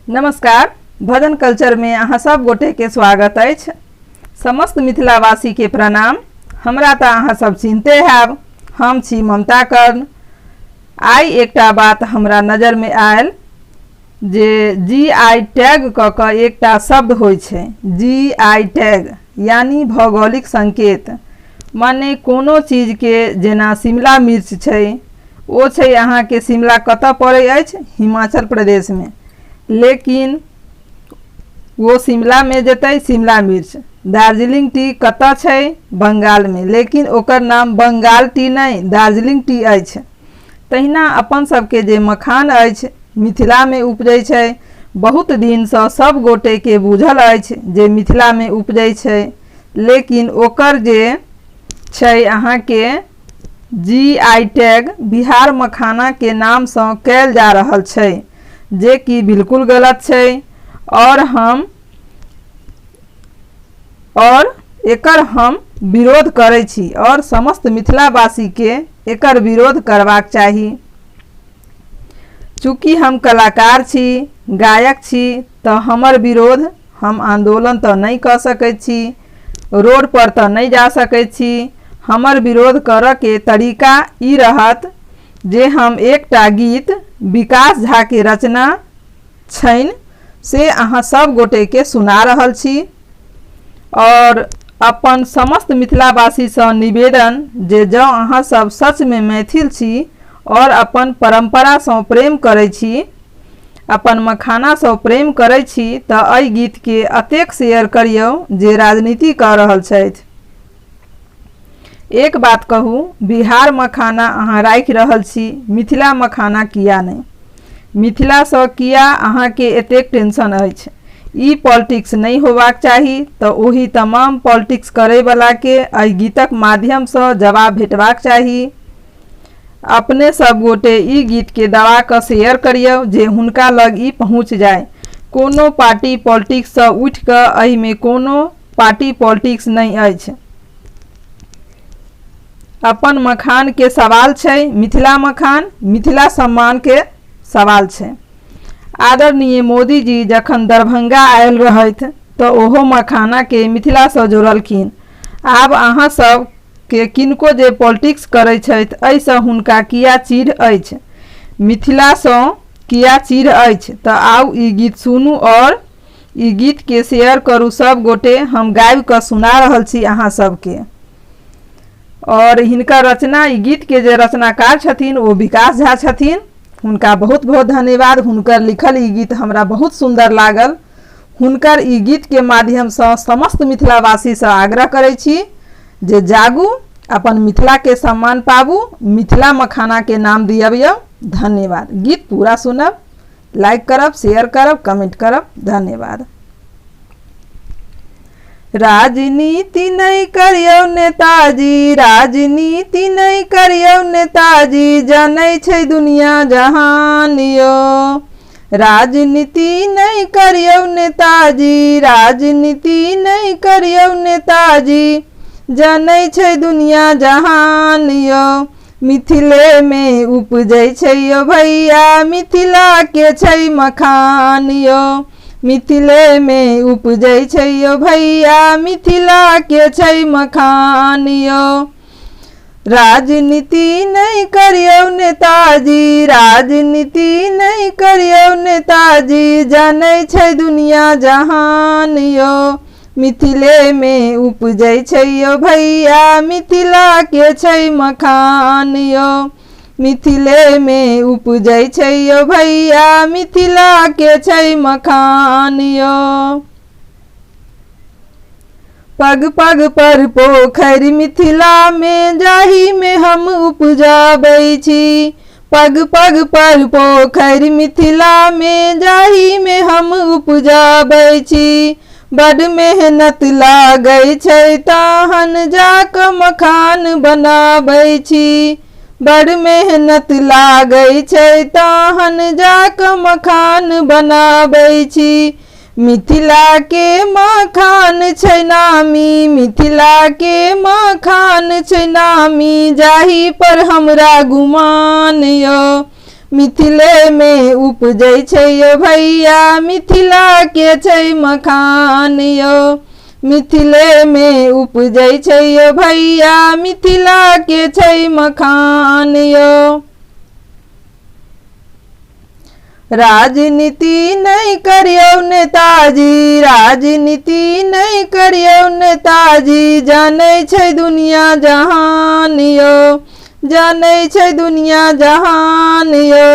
नमस्कार, भजन कल्चर में अहाँ सब गोटे के स्वागत अछि। समस्त मिथिलावासी के प्रणाम। हमरा तऽ अहाँ सब चिन्हते हैब, हम छी ममता कर्ण। आइ एकटा बात हमरा नजर में आयल जे जी I tag कऽ कऽ एकटा शब्द होइ छै, जी I tag यानी भौगोलिक संकेत। माने कोनो चीज के, जेना शिमला मिर्च छै, ओ छै अहाँके शिमला कतऽ पड़ै अछि? हिमाचल प्रदेशमे। लेकिन ओ शिमलामे जेतै शिमला मिर्च। दार्जिलिंग टी कतऽ छै? बंगालमे। लेकिन ओकर नाम बंगाल टी नहि, दार्जिलिंग टी अछि। तहिना अपन सबके जे मखान अछि, मिथिलामे उपजै छै। बहुत दिनसँ सब गोटेके बुझल अछि जे मिथिलामे उपजै छै, लेकिन ओकर जे छै अहाँके जी I tag Bihar मखाना के नाम सँ कयल जा रहल छै, जे कि बिल्कुल गलत छै। और हम और एकर हम विरोध करै छी और समस्त मिथिलावासी के एकर विरोध करबाक चाही। चूँकि हम कलाकार छी, गायक छी, तऽ हमर विरोध हम आन्दोलन तऽ नहि कऽ सकैत छी, रोड पर तऽ नहि जा सकैत छी। हमर विरोध करऽके तरीका ई रहत जे हम एकटा गीत विकास झाके रचना छनि से अहाँ सब गोटेके सुना रहल छी। आओर अपन समस्त मिथिलावासीसँ निवेदन जे जँ अहाँ सब सचमे मैथिल छी आओर अपन परम्परासँ प्रेम करै छी, अपन मखानासँ प्रेम करै छी, तऽ एहि गीतके अतेक शेयर करियौ जे राजनीति कऽ रहल छथि। एक बात कहू, बिहार मखाना अहाँ राखि रहल छी, मिथिला मखाना किया नहि? मिथिलासँ किया अहाँके एतेक टेंशन अछि? ई पॉलिटिक्स नहि होबाक चाही। तऽ ओहि तमाम पॉलिटिक्स करैवलाके एहि गीतक माध्यमसँ जवाब भेटबाक चाही। अपने सब गोटे ई गीतके दबा कऽ शेयर करियौ जे हुनका लग ई पहुँच जाय। कोनो पार्टी पॉलिटिक्ससँ उठि कऽ एहिमे कोनो पार्टी पॉलिटिक्स नहि अछि। अपन मखान के सवाल छै, मिथिला मखान, मिथिला सम्मान के सवाल छै। आदरणीय मोदी जी जखन दरभंगा आयल रहथि तऽ ओहो मखाना के मिथिलासँ जोड़लखिन। आब अहाँ सब के किनको जे पॉलिटिक्स करै छथि, एहिसँ हुनका किया चिढ़ अछि? मिथिलासँ किया चिढ़ अछि? तऽ आउ ई गीत सुनू और ई गीत के शेयर करू सब गोटे। हम गाबि कऽ सुना रहल छी अहाँ सबके। और हिनकर रचना, ई गीत के जे रचनाकार छथिन ओ विकास झा छथिन, हुनका बहुत बहुत धन्यवाद। हुनकर लिखल ई गीत हमरा बहुत सुन्दर लागल। हुनकर ई गीत के माध्यमसँ समस्त मिथिलावासीसँ आग्रह करै छी जे जागू, अपन मिथिला के सम्मान पाबू, मिथिला मखाना के नाम दियबियौ। धन्यवाद। गीत पूरा सुनब, लाइक करब, शेयर करब, कमेंट करब। धन्यवाद। राजनीति नहीं करियौ नेताजी, राजनीति नहीं करियौ नेताजी, जनै छै दुनिया जहान यौ। राजनीति नहीं करियौ नेताजी, राजनीति नहीं करियौ नेताजी, जनै छै दुनिया जहान यौ। मिथिले मे उपजै छै यौ भैया, मिथिला के छै मखान यौ। मिथिले मे उपजै छै यौ भैया, मिथिला के छै मखान यौ। राजनीति नहीं करियौ नेताजी, राजनीति नहीं करियौ नेताजी, जनै छै दुनिया जहान यौ। मिथिले मे उपजै छै यौ भैया, मिथिला के छै मखान यौ। मिथिले मे उपजै छै यौ भैया, मिथिला के छै मखान यौ। पग पग पर पोखरि मिथिला मे, जाहि मे हम उपजाबै छी। पग पग पर पोखरि मिथिला मे, जाहि मे हम उपजाबै छी। बड मेहनत लागै छै तहन जा कऽ मखान बनाबै छी। बड मेहनत लागै छै तहन जा कऽ मखान बनाबै छी। मिथिला के मखान छै नामी, मिथिला के मखान छै नामी, जाहि पर हमरा गुमान यौ। मिथिलेमे उपजै छै यौ भैया, मिथिलाके छै मखान यौ। मिथिलेमे उपजै छै यौ भैया, मिथिलाके छै मखान यौ। राजनीति नहि करियौ नेताजी, राजनीति नहि करियौ नेताजी, जानै छै दुनिया जहान यौ, जानै छै दुनिया जहान यौ।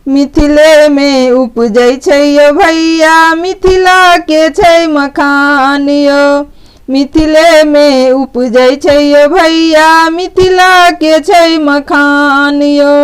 मिथिलेमे उपजै छै यौ भैया, मिथिलाके छै मखान यौ। मिथिलेमे उपजै छै यौ भैया, मिथिलाके छै मखान यौ।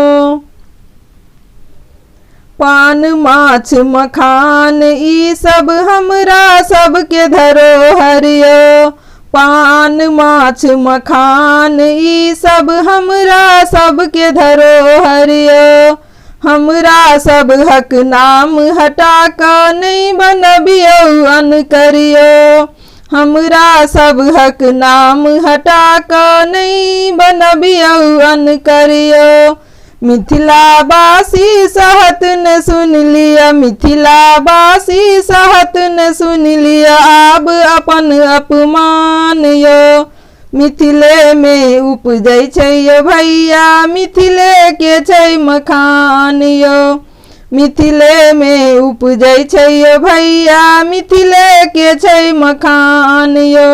पान माछ मखान ई सब हमरा सबके धरोहर यौ। पान माछ मखान ई सब हमरा सबके धरोहर यौ। हमरा सबहक नाम हटा कऽ नहि बनबियौ अन्न करियौ। हमरा सबहक नाम हटा कऽ नहि बनबियौ अन्न करियौ। मिथिलावासी सहत ने सुनि लिअ, मिथिलावासी सहत ने सुनि लिअ आब अपन अपमान यौ। मिथिलेमे उपजै छै यौ भैया, मिथिलेके छै मखान यौ। मिथिलेमे उपजै छै यौ भैया, मिथिलेके छै मखान यौ।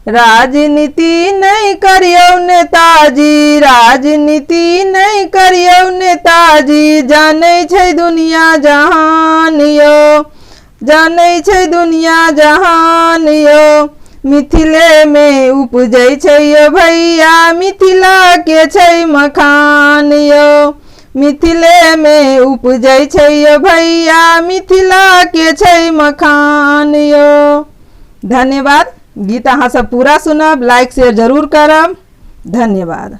राजनीति नहि करियौ नेताजी, राजनीति नहि करियौ नेताजी, जानै छै दुनिया जहान यौ, जानै छै दुनिया जहान यौ। मिथिलेमे उपजै छै यौ भैया, मिथिलाके छै मखान यौ। मिथिलेमे उपजै छै यौ भैया, मिथिलाके छै मखान यौ। धन्यवाद। गीत अहाँ सब पूरा सुनब, लाइक शेयर जरूर करब। धन्यवाद।